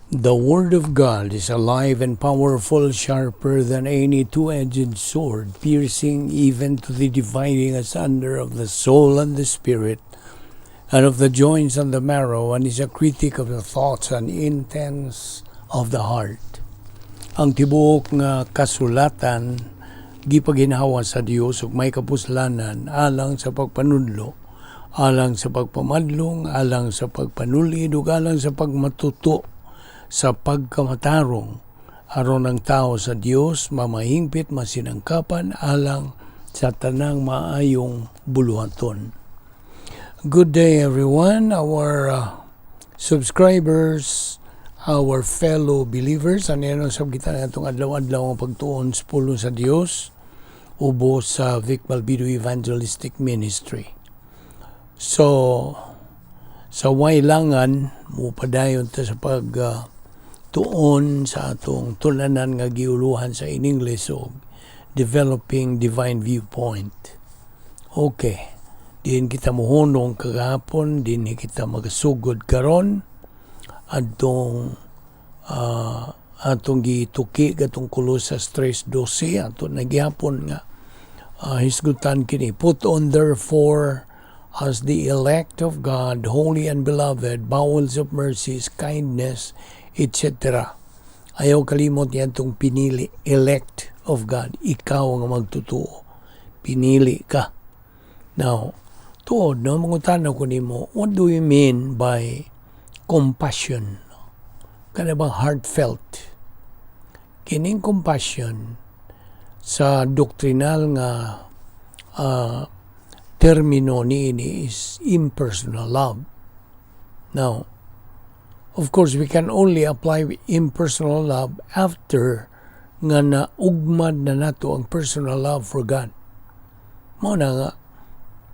The Word of God is alive and powerful, sharper than any two-edged sword, piercing even to the dividing asunder of the soul and the spirit, and of the joints and the marrow, and is a critic of the thoughts and intents of the heart. Ang tibuok nga kasulatan gipaginhawa sa Dios ug may kapuslanan alang sa pagpanudlo, alang sa pagpamadlong, alang sa pagpanulid ug alang sa pagmatuto sa pagkamatarong, aron ang tao sa Dios mamahingpit, masinangkapan alang sa tanang maayong buluhaton. Good day, everyone, our subscribers, our fellow believers. Ano yan ang kita na itong adlaw-adlaw ang pagtuon sa pulong sa Dios ubos sa Vic Balbido Evangelistic Ministry. So, sa waylangan, mupadayon ta sa pag tuon sa atong tulanan nga giuluhan sa in English og Developing Divine Viewpoint. Okay. Diin kita muhunong kagahapon, din kita magasugod karon adtong atong gituki katong Colosas 3:12, ato nagihapon nga hisgutan kini. "Put on therefore, as the elect of God, holy and beloved, bowels of mercies, kindness, etc." Ayaw kalimot niya itong pinili, elect of God. Ikaw ang magtutuo. Pinili ka. Now, tuod, no, mangutana ko nimo, what do you mean by compassion? Kana bang heartfelt? Kining compassion sa doktrinal nga termino niini is impersonal love. Now, of course, we can only apply impersonal love after nga naugmad na nato ang personal love for God. Mao na nga,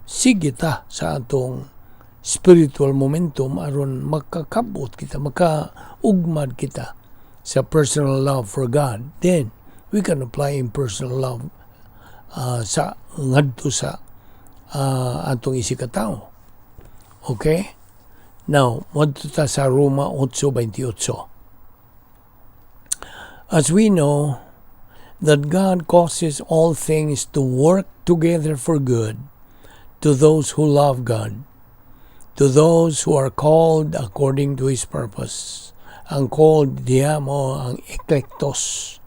sige ta sa atong spiritual momentum aron makakabot kita, makaugmad kita sa personal love for God. Then, we can apply impersonal love sa ngadto sa atong isigkatawo. Okay? Now, moadto ta sa Roma 8:28. "As we know that God causes all things to work together for good to those who love God, to those who are called according to His purpose." Ang called diha mao ang eklektos.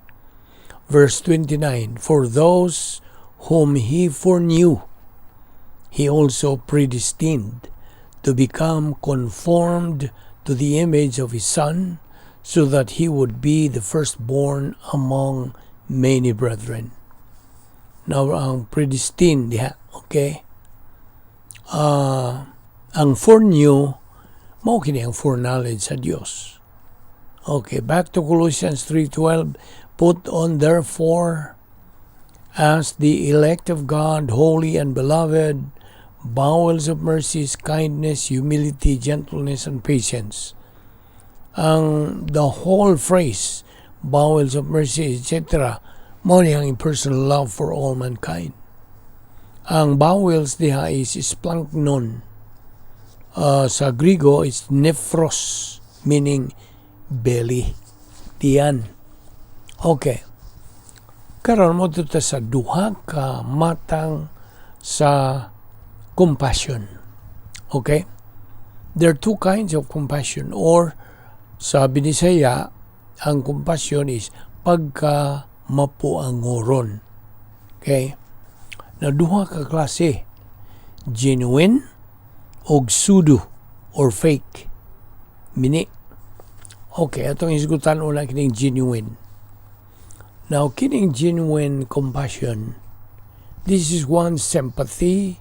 Verse 29, "For those whom He foreknew, He also predestined to become conformed to the image of His Son, so that He would be the firstborn among many brethren." Now, ang predestined diha, okay? Ang foreknew, mao kini ang foreknowledge sa Dios. Okay, back to Colossians 3:12. "Put on therefore, as the elect of God, holy and beloved, bowels of mercies, kindness, humility, gentleness, and patience." Ang the whole phrase, bowels of mercy, etc., mao ni ang impersonal love for all mankind. Ang bowels diha is splanchnon. Sa Grigo, is nephros, meaning belly. Tiyan. Okay. Karon mo ta sa duha ka matang sa compassion. Okay? There are two kinds of compassion, or sa Binisaya, ang compassion is pagka mapuangoron. Okay? Na duha ka klase, genuine og pseudo or fake. Mini. Okay, atong hisgutan una kining genuine. Now, kining genuine compassion, this is one sympathy,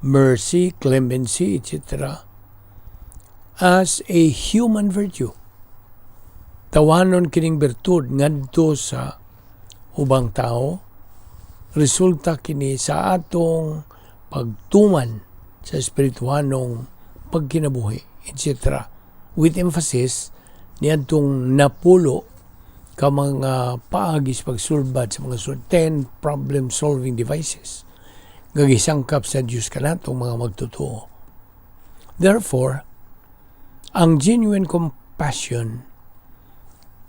mercy, clemency, etc. as a human virtue. Tawanon kining bertud ngadto sa ubang tao, resulta kini sa atong pagtuman sa espirituhanong pagkinabuhi, etc. With emphasis niadtong napulo ka mga paagi sa pagsulbad sa mga 10 problem solving devices nga gisangkap sa Dios kanatong mga magtotoo. Therefore, ang genuine compassion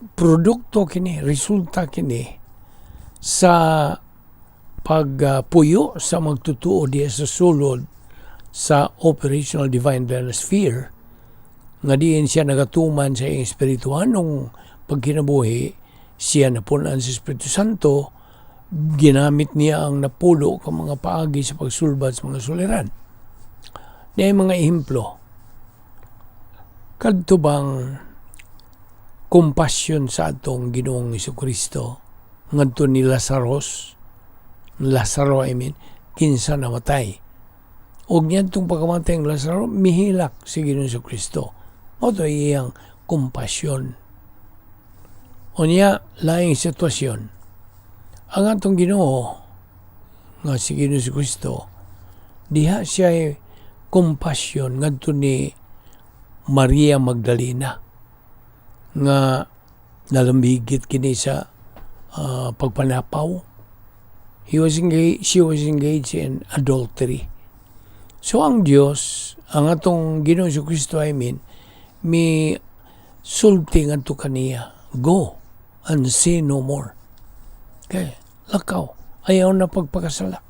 Produkto kini, resulta kini sa pagpuyo sa magtutuo diya sa sulod sa operational divine sphere nga diin siya nagatuman sa iyang espirituhanong pagkinabuhi. Siya napunan sa Espiritu Santo, ginamit niya ang napulo ka mga paagi sa pagsulbad sa mga suliran. Niya mga ehemplo, kadto bang compassion sa atong Ginoong Kristo ngadto ni Lazarus, Lazaro, I mean, kinsa namatay. Og niyadtong pagkamatay ang Lazaro, mihilak si Ginoong Kristo. Mao to iyang compassion. Unya, laing sitwasyon. Ang atong Ginoo nga si Ginoong Kristo, diha siya compassion ngadto ni Maria Magdalena nga nalambigit kini sa pagpanapaw. He was engaged, she was engaged in adultery. So ang Dios, ang atong Ginoong Kristo, I mean, mi sulti ngadto kaniya, "Go and sin no more." Okay, lakaw. Ayaw na pagpakasala.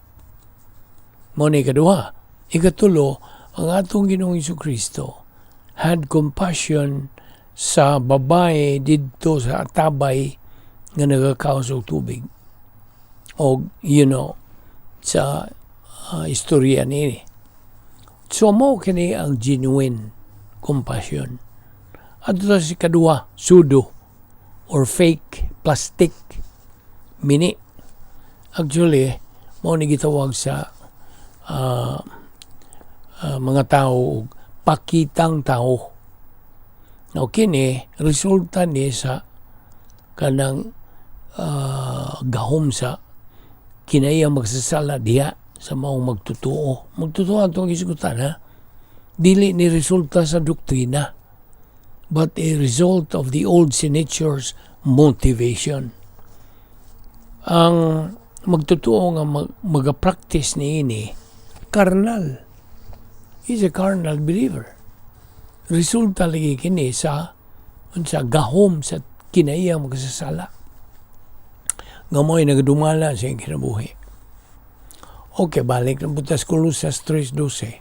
Mao ni ikaduha. Ikatulo, ang atong Ginoong Kristo had compassion sa babae didto sa atabay nga nagakaos og tubig. O, sa istorya niini. So, mao kini ang genuine compassion. Adto sa ikaduha, pseudo or fake, plastic, mini. Actually, mao ni gitawag sa mga tao og pakitang tao. Now kini resulta ni sa kanang gahom sa kinaiya magsasala diha sa maong magtutuo. Magtutuo atong gisgutan, ha. Dili ni resulta sa doktrina, but a result of the old nature's motivation. Ang magtutuo nga maga-practice niini, carnal. He's a carnal believer. Resulta lagi kini sa unsa, gahom sa kinaiya magsasala nga mo'y nagadumala sa iyang kinabuhi. Okay, balik na punta sa Colosas 3:12.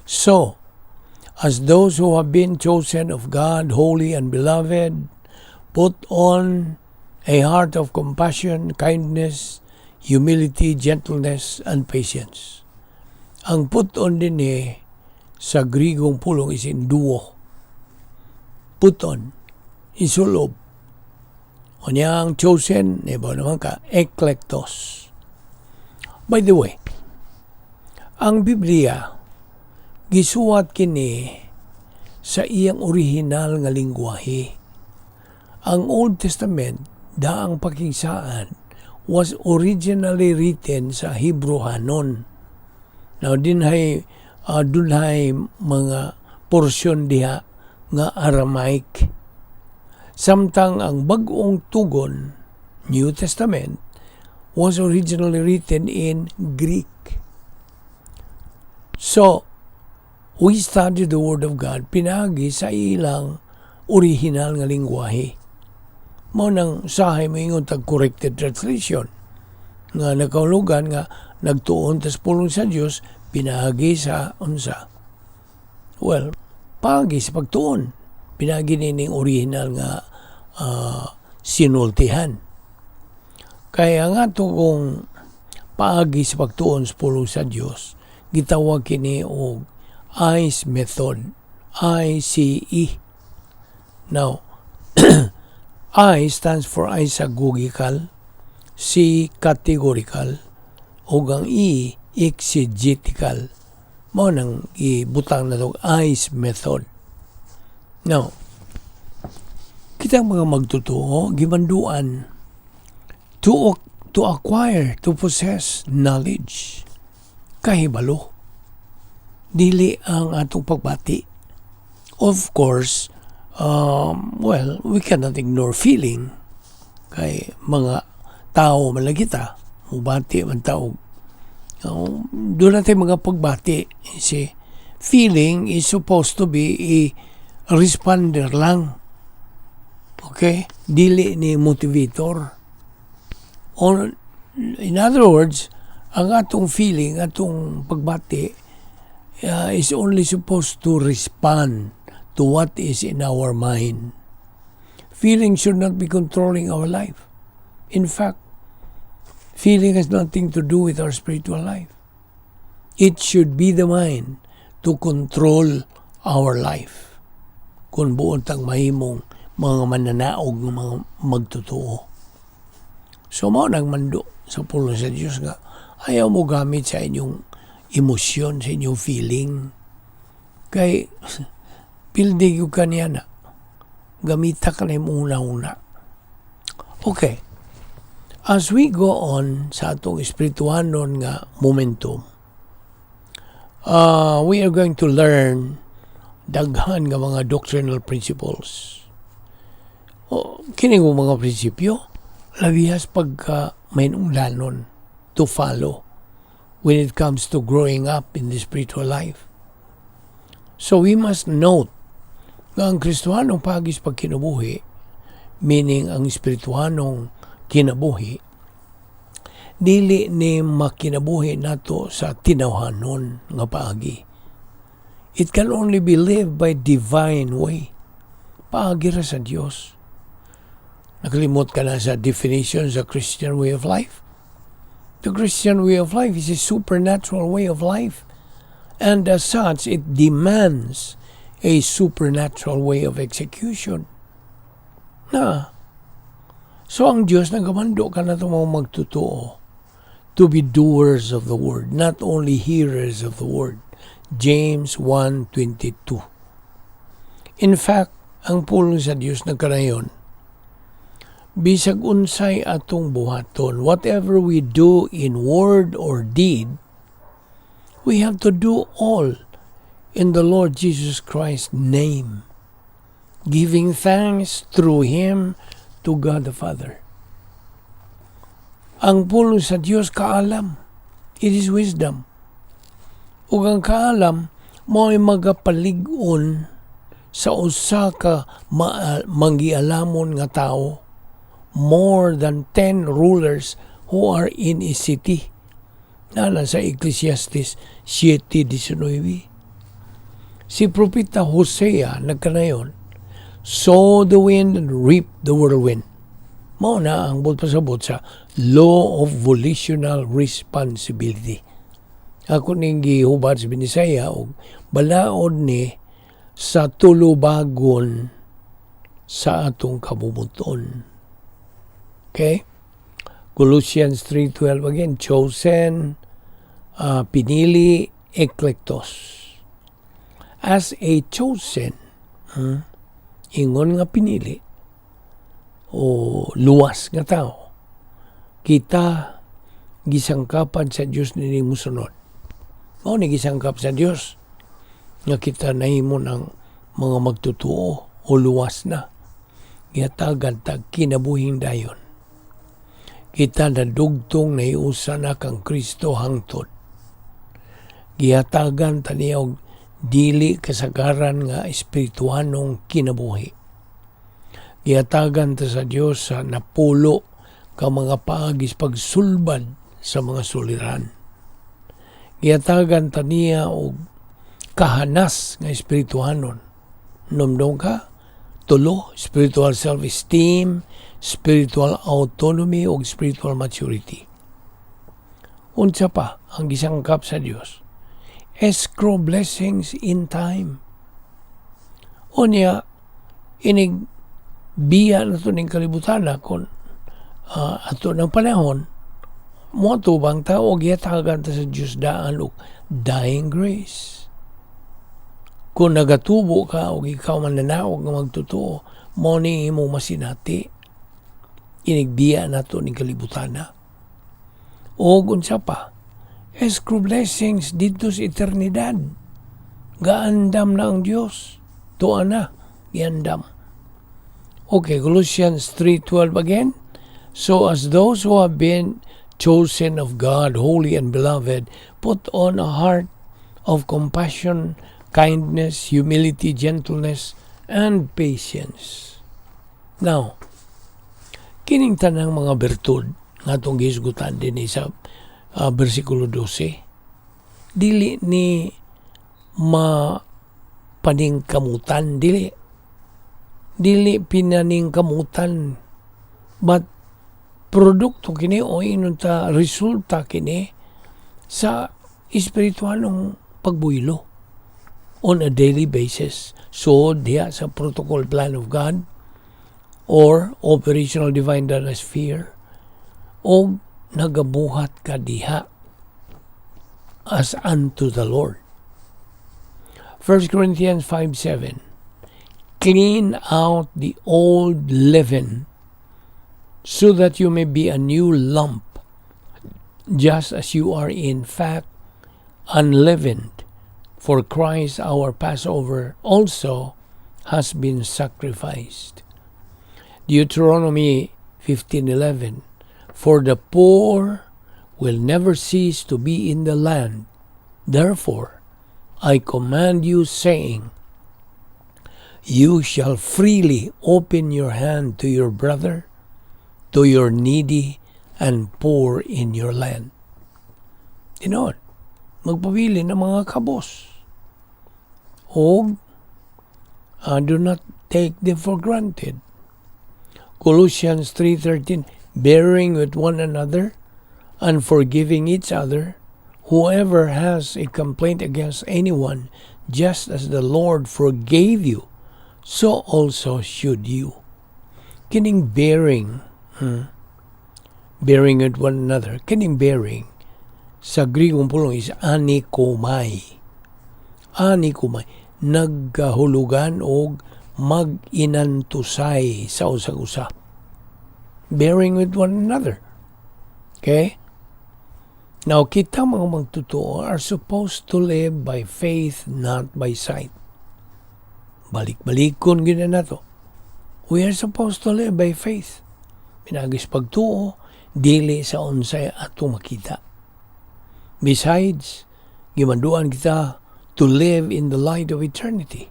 "So, as those who have been chosen of God, holy and beloved, put on a heart of compassion, kindness, humility, gentleness, and patience." Ang "put on" dinhi sa Grigong pulong is enduo. Put on, isulob. Unya ang "chosen", iba naman ka, eklektos. By the way, ang Biblia, gisuwat kini sa iyang orihinal nga lingwahe. Ang Old Testament, daang pakingsaan, was originally written sa Hebrew-hanon. Now, dinhay, dunhay mga porsyon diha nga Aramaic. Samtang ang Bag-ong Tugon, New Testament, was originally written in Greek. So, we study the Word of God pinaagi sa ilang original nga lingwahe. Mao nang sahay moingon tag corrected translation nga nakahulugan nga nagtuon tas pulong sa Dios pinaagi sa unsa? Well, paagi sa pagtuon pinaagi nining original nga sinultihan. Kaya nga to kung paagi sa pagtuon sa pulong sa Dios, gitawag kini og ICE method, ICE. Now, I stands for isagogical, C categorical, ug ang E exegetical. Mao nang ibutang na to ICE method. Now, kitang mga magtotoo gimanduan to acquire, to possess knowledge. Kahibalo. Dili ang atong pagbati. Of course, well, we cannot ignore feeling. Kay mga tao man lang kita, mubati man tao. Doon natin mga pagbati. Si feeling is supposed to be a responder lang. Okay? Okay? Dili ni motivator. Or, in other words, ang atong feeling, atong pagbati, is only supposed to respond to what is in our mind. Feeling should not be controlling our life. In fact, feeling has nothing to do with our spiritual life. It should be the mind to control our life, kung buot tang mahimong mga mananaog ng mga magtotoo. So mao nang mando sa pulong sa Diyos nga ayaw mo gamit sa inyong emosyon, sa inyong feeling. Kay pildi gyud kaniya na. Gamita ka na imong una-una. Okay. As we go on sa atong espirituhanon nga momentum, we are going to learn daghan nga mga doctrinal principles. O, kini nga mga prinsipyo, labihas pagka mahinungdanon to follow when it comes to growing up in the spiritual life. So we must note nga ang Kristohanong pagis pagkinabuhi, meaning ang espirituhanong kinabuhi, dili ni makinabuhi nato sa tinawhanon nga paagi. It can only be lived by divine way. Paagi ra sa Dios. Nakalimot ka na sa definition sa Christian way of life. The Christian way of life is a supernatural way of life. And as such, it demands a supernatural way of execution. Na, so ang Diyos nagamando ka na mga magtotoo to be doers of the word, not only hearers of the word. James 1:22. In fact, ang pulong sa Dios nagkanayon, bisag unsay atong buhaton, whatever we do in word or deed, we have to do all in the Lord Jesus Christ's name, giving thanks through Him to God the Father. Ang pulong sa Dios kaalam. It is wisdom. Ug ang kaalam mo'y magapalig-on sa usa ka manggialamon nga tao more than 10 rulers who are in a city. Naa sa Ecclesiastes 7:19. Si Propeta Hosea nagkanayon, "Sow the wind and reap the whirlwind." Mao na ang buot pasabot sa law of volitional responsibility. Ako ning gihubad sa Binisaya og balaod ni sa tulubagon sa atong kabubut-on. Okay? Colossians 3:12 again, chosen, pinili, eklektos. As a chosen, ingon nga pinili, o luwas nga tao, kita gisangkapan sa Dios nining musunod. Mao ni gisangkap sa Dios nga kita nahimo ng mga magtotoo o luwas na. Gihatagan tag kinabuhing dayon. Kita nadugtong nahiusa na kang Kristo hangtod. Gihatagan ta niya og dili kasagaran nga espirituhanong kinabuhi. Gihatagan ta sa Dios sa napulo ka mga paagis pagsulbad sa mga suliran. Gihatagan ta niya og kahanas nga espirituhanon. Numdum ka, tulo: spiritual self-esteem, spiritual autonomy, ug spiritual maturity. Unsa pa ang gisangkap sa Dios? Escrow blessings in time. Unya, inig biya na to ning kalibutan na kung ato ng panahon, moatubang tao, gihatagan ta sa Dios daan og dying grace. Kung nagatubo ka o ikaw mananaog nga magtotoo, mo ni imong masinati inigbiya nato ning kalibutan na. O unsa pa? Escrow blessings didto sa eternidad. Gaandam na ang Dios. Tuwa na, giandam. Okay, Colossians 3:12 again. So as those who have been chosen of God, holy and beloved, put on a heart of compassion, kindness, humility, gentleness, and patience. Now, kining tanang mga bertud nga atong gihisgutan dinhi sa bersikulo 12, dili ni mapaningkamutan, dili dili pinaningkamutan, but produkto kini o ingon ta resulta kini sa espiritualong pagbuylo on a daily basis. So diha sa protocol plan of God or operational divine data sphere o nagabuhat ka diha as unto the Lord. 1 Corinthians 5:7. Clean out the old leaven so that you may be a new lump, just as you are in fact unleavened. For Christ our Passover also has been sacrificed. Deuteronomy 15:11. For the poor will never cease to be in the land. Therefore, I command you, saying, you shall freely open your hand to your brother, to your needy and poor in your land. Tinuod, magpabilin ang mga kabos. O do not take them for granted. Colossians 3:13. Bearing with one another and forgiving each other, whoever has a complaint against anyone, just as the Lord forgave you, so also should you. Kining bearing, bearing with one another, kining bearing, sa Grigong pulong is anikomai. Anikomai, nagkahulugan og mag-inantusay sa usag-usa. Bearing with one another. Okay? Now, kita mga magtotoo are supposed to live by faith, not by sight. Balik-balikon gyud na nato. We are supposed to live by faith. Pinaagi sa pagtuo, dili sa unsay atong makita. Besides, gimanduan kita to live in the light of eternity.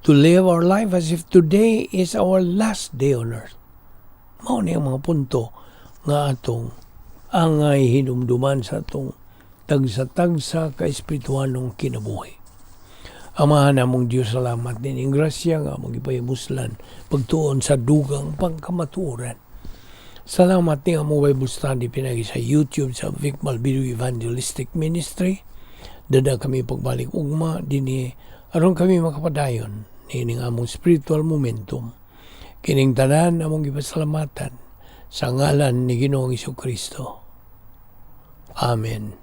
To live our life as if today is our last day on earth. Mao ni ang mga punto nga atong angay hinumduman sa atong tagsa-tagsa ka espiritualong kinabuhi. Amahan namong Diyos, salamat din grasya nga among gipahimuslan pagtuon sa dugang pangkamatuoran. Salamat ni among Bible study pinaagi sa YouTube sa Vic Malvido Evangelistic Ministry. Dada kami pagbalik ugma dinhi aron kami makapadayon niining among spiritual momentum. Kining tanan among gipasalamatan sa ngalan ni Ginoong Kristo. Amen.